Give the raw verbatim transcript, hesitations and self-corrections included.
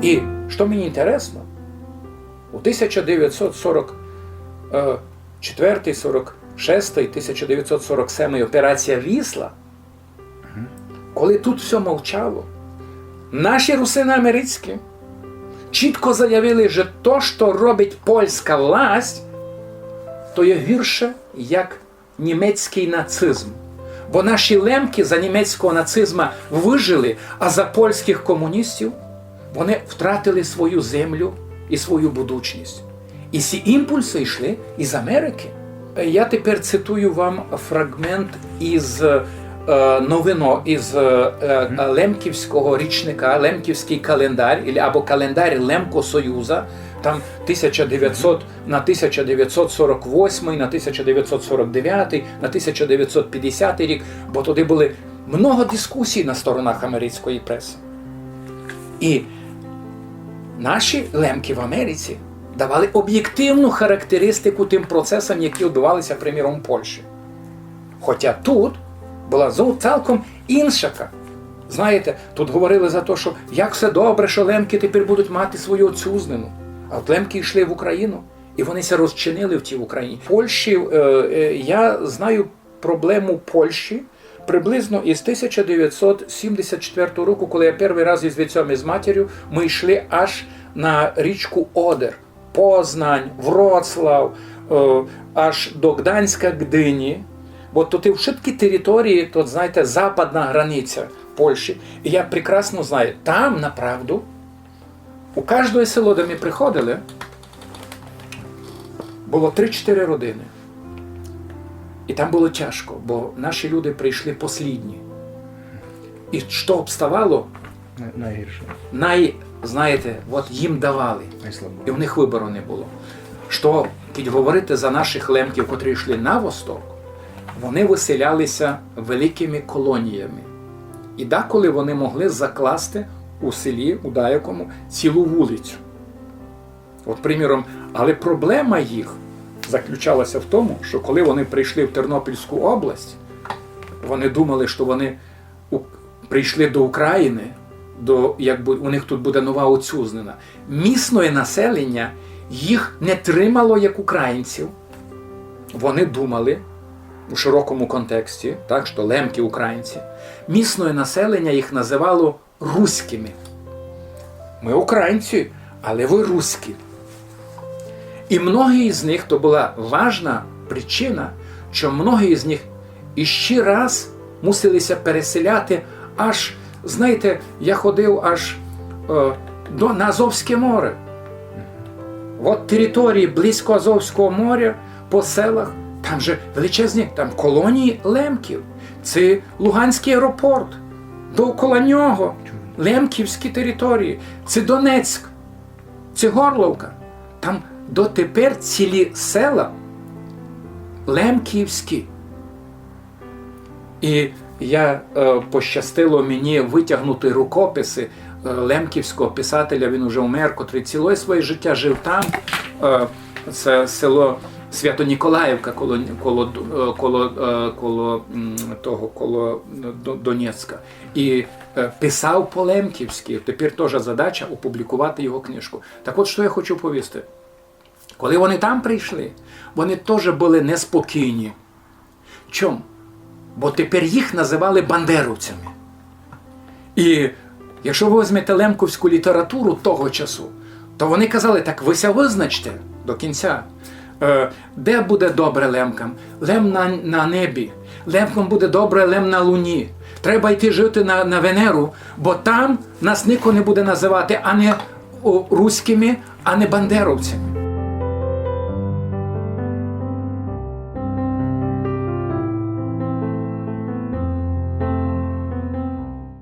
І што мені інтересно, у тисяча девятьсот сорок четвертый, сорок шестый, тисяча девятьсот сорок семый операція «Вісла», коли тут всьо мовчало, наші русины америцькі чітко заявили, што то, што робить польська власть, то є гірше, як німецькый нацизм. Бо наші лемкы за німецького нацизма выжили, а за польськых комуністів вони втратили свою землю і свою будучность. І сі імпульсы йшли із Америкы. Я тепер цитую вам фрагмент із е, новино, із е, е, лемківського річника, лемківськый календар, ілі, або календар Лемкосоюза, там тисяча девятьсот, на тисяча девятьсот сорок восьмый, на тисяча девятьсот сорок девятый, на тисяча девятьсот пятдесятый рік, бо тоді были много дискусій на сторонах америцької пресы. І наші лемкы в Америці давали обєктивну характеристику тым процесам, які відбувалися, приміром, у Польщі. Хоча тут была зо-, цілком інша. Знаєте, тут говорили за то, што як всьо добре, што лемкы тепер будуть мати свою отцюзнину. А от лемкы йшли в Україну, і вони ся розчинили в тій Україні. В Польщі, е, е, я знаю проблему Польщі приблизно із тисяча девятьсот сімдесят четвертого року, коли я першый раз із вітцьом і з матір'ю, мы йшли аж на річку Одер. Познань, Вроцлав, е, аж до Гданська, Гдині. Бо то ті вшыткі території, то, знаєте, западна границя Польщі. І я прекрасно знаю, там, направду, у каждоє село, де мы приходили, было три-чотири родины. І там было тяжко, бо наші люди прийшли послідні. І што обставало, Най-, найгірше. Най-, знаєте, от їм давали. Найслабше. І в них выбору не было. Што, кідь говорити за нашых лемків, котрі йшли на восток, вони выселяли ся великыми колоніями. І деколи вони могли закласти у селі, у даякому, цілу вулицю. От, приміром, але проблема їх заключала ся в тому, што коли вони прийшли в Тернопільську область, вони думали, што вони у-, прийшли до Україны, до, якбы у них тут буде нова отцюзнина. Місноє населення їх не тримало як українців. Вони думали у широкому контексті, так, што лемки українці. Місноє населення їх називало руськыми. Мы українці, але вы руські. І многі із них, то была важна причина, што многі із них іщи раз мусили ся переселяти аж, знаєте, я ходив аж, е, до, на Азовське море. От території близько Азовського моря, по селах, там же величезні, там колонії лемків. Ци Луганськый аеропорт, довкола нього лемківські території, ци Донецьк, ци Горловка. Там дотепер цілі села лемківські. І я, е, пощастило мені витягнути рукописи, е, лемківського писателя, він уже вмер, котрый цілоє своє життя жив там. Е, це село Свято-Ніколаївка коло, коло, е, коло, е, коло, м, того, коло, е, До-, Донецька. І, е, писав по-лемківськи. Тепер тоже задача опублікувати його книжку. Так от, што я хочу повісти. Коли вони там прийшли, вони тоже были неспокійні. Чом? Бо тепер їх називали бандеровцями. І якщо вы возьмете лемковську літературу того часу, то вони казали: «Так вы ся визначте до кінця. Е, де буде добре лемкам? Лем на, на небі. Лемкам буде добре лем на луні. Треба йти жити на, на Венеру, бо там нас нико не буде називати ани, о, руськыми, ани бандеровцями».